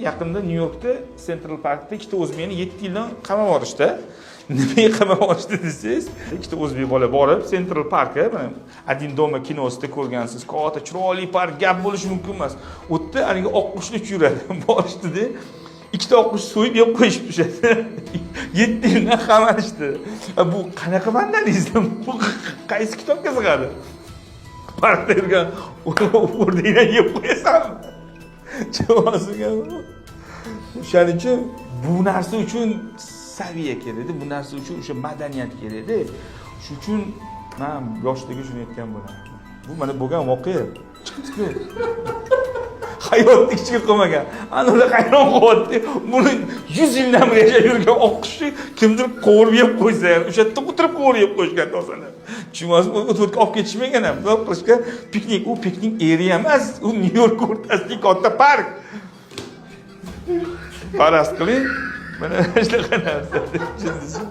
Yaqinda Nyu Yorkda Central Parkda ikkita o'zbekni 7 yildan qamab yuborishdi. Nimaga qamab yuborishdi desangiz, ikkita o'zbek bola borib Central Parkka, mana, "Один дома" kinosida ko'rgansiz, katta chiroyli park, gap bo'lishi mumkin emas. U yerda haligi oqqushlar uchib yuradi. Borishdida, ikkita oqqush so'yib yeb qo'yishibdi o'sha yerda. 7 yildan qamalishdi. Bu qanaqa vandalizm? Bu qaysi kitobga sig'adi? Parkda yurgan o'rdaklarni yeb qo'yasanmi? Tushunasizmi? O'shaning uchun bu narsa uchun saviya kerakda, bu narsa uchun o'sha madaniyat kerakda. Shuning uchun man yoshligiga shuni aytgan bo'lardim. Bu mana bo'lgan voqea chiqdiku, hayotni ichiga qolmagan. Ana ular hayron qolyapti, buni 100 yildan beri yashab yurgan oqqushni kimdir qovurib yeb qo'ysa, yani o'sha yerda o'tirib qovurib yeb qo'yishgan tosini, tushunasizmi? O'tga olib ketishmagan ham, bundoq qilishgan. Piknik, u piknik area emas, u Nyu York o'rtasidagi katta park, faraz qiling. Mana shunaqa narsa, tushundingizmi?